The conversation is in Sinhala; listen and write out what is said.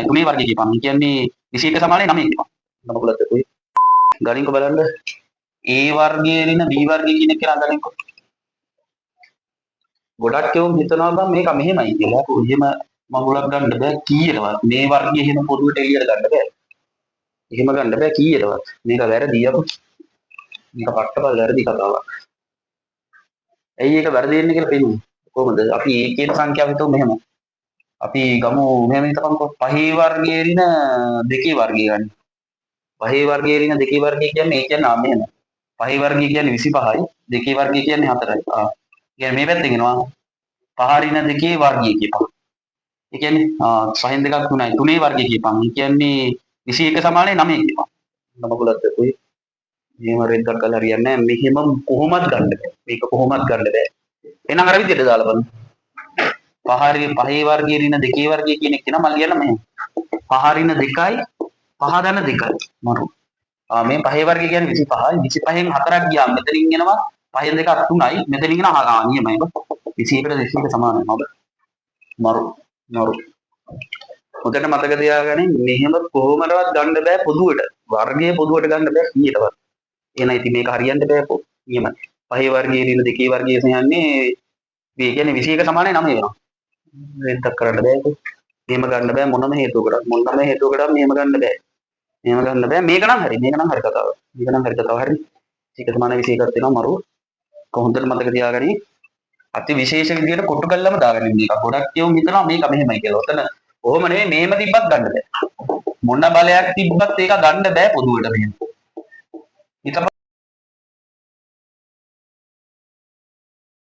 තුනේ වර්ගය කියපන්. ඒ කියන්නේ 21 සමානයි 9 කියපන්. නමකුලත් කොයි ගණින්කෝ බලන්න. A වර්ගය ඍණ B වර්ගය කියන එක කියලා ගණින්කෝ. ගොඩක් ඒවා හිතනවා බං මේක මෙහෙමයි කියලා. එහෙම මගුලක් ගන්න බෑ කීයටවත්. මේ වර්ගය එහෙම පොදුවට එළියට ගන්න බෑ. එහෙම ගන්න බෑ කීයටවත්. මේක වැරදි යකෝ. මේක පට්ටපල් වැරදි කතාවක්. ඇයි ඒක වැරදි වෙන්නේ කියලා පෙන්වන්නේ. කොහොමද? අපි ඒ කියන සංඛ්‍යාව හිතුවොත් මෙහෙම. අපි ගමු මෙහෙම හිතපන්කෝ. පහේ වර්ගයේ ඍණ දෙකේ වර්ගය ගන්න. පහේ වර්ගයේ ඍණ දෙකේ වර්ගය කියන්නේ ඒ කියන්නේ ආ මෙහෙම. පහේ වර්ගය කියන්නේ 25යි, දෙකේ වර්ගය කියන්නේ 4යි. ආ. කියන්නේ මේ පැත්තෙන් එනවා පහ ඍණ දෙකේ වර්ගය කියපන්. ඒ කියන්නේ ආ පහෙන් දෙකක් තුනයි. තුනේ වර්ගය කියපන්. ඒ කියන්නේ 21 සමානයි 9 කියපන්. නමකුලත් කොයි මෙහෙම රෙද්දක් ගාලා හරියන්නේ නැහැ. මෙහෙම කොහොමත් ගන්න බෑ. මේක කොහොමත් ගන්න බෑ. එහෙනම් අර විදිහට දාලා බලමු. පහේ වර්ගයේ ඍණ දෙකේ වර්ගය කියන එක නම් මම ලියන්න මෙහෙම. පහ ඍණ දෙකයි පහ ධන දෙකයි. මරු. ආ මේ පහේ වර්ගය කියන්නේ 25යි. 25න් හතරක් ගියාම මෙතනින් එනවා පහෙන් දෙකක් තුනයි. මෙතනින් එනවා ආ නියමයි බා. 21ට 21 සමානයි නේද? මරු. මරු. හොඳට මතක තියාගන්න මෙහෙම කොහොමදවත් ගන්න බෑ පොදුවට. වර්ගය පොදුවට ගන්න බෑ කීයටවත්. එහෙනම් ඉතින් මේක හරියන්න බෑ කො. නියමයි. පහේ වර්ගයේ ඍණ දෙකේ වර්ගය කියන්නේ මේ කියන්නේ 21 සමානයි 9 වෙනවා. වෙනතක් කරන්න බෑ කො. මෙහෙම ගන්න බෑ මොනම හේතුවකටවත්. මොනම හේතුවකටවත් මෙහෙම ගන්න බෑ. මෙහෙම ගන්න බෑ. මේක නම් හරි. මේක නම් හරි කතාව. මේක නම් හරි කතාව. හරි. 21 සමානයි 21ක් වෙනවා මරු. කොහොමද මතක තියාගනි. අති විශේෂ විදියට කොටු කළාම දාගන්න මේක. ගොඩක් කියවුම් හිතනවා මේක මෙහෙමයි කියලා. ඔතන ඔහොම නෙමෙයි මෙහෙම තිබ්බත් ගන්න බෑ. මොන බලයක් තිබ්බත් ඒක ගන්න බෑ පොදුවට මෙහෙම. හිතපන්.